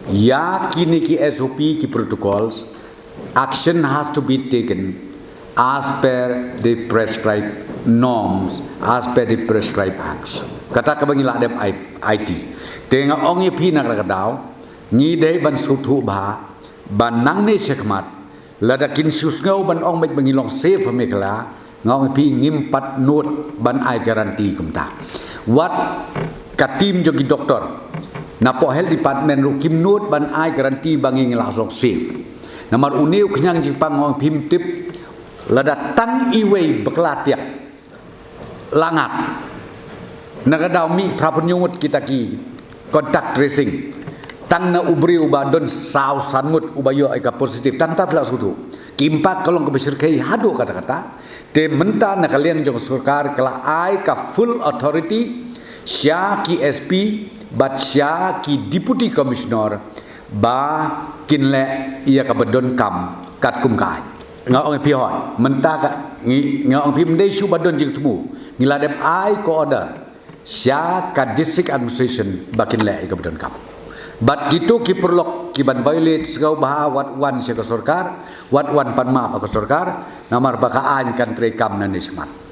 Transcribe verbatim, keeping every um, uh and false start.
Ïa kine ki S O P, ki protocols, action has to be taken as per the prescribed norms, as per the prescribed acts. Kata kaba ngi la dep ai, aiti. Te nga ong ïa phi na kata ka daw, ngi dei ban sngewthuh bha, ba nangne shakhmat, lada kin shu sngew ban ong beit ba ngi long safe ha Meghalaya, nga ong ïa phi ngim pat nud ban ai guarantee kumta. Wat ka team jong ki doktor napoh health department ruh kim nud ban ai guarantee ba ngi ngi la long safe. Namar une u khñiang jingpang, nga ong ïa phi, ym tip, lada tang iwei bakla tiak la ngat. Na ka daw mih phra phew ngut kita ki contact tracing. Tang na u briew uba don saw san ngut uba ïoh ïa ka positive, tang ta phi la sngewthuh. Ki impact ka long kaba shyrkhei haduh katta katta. Te mynta na ka liang jong ka sorkar ka la ai ka full authority sha ki S P bad sha ki deputy commissioner ba kin leh ïa kaba donkam katkum ka aiñ. Nga ong ïa phi hooid, mynta ka, ngi, nga ong ïa phi, ym dei shuh ba don jingthmu. Ngi la dep ai ka order sha ka district administration ba kin leh ïa kaba donkam. Bad kito ki paralok kiban violate, sngewbha wat wan sha ka sorkar, wat wan pan map ha ka sorkar, namar ba ka aiñ kan treikam nangne shakhmat.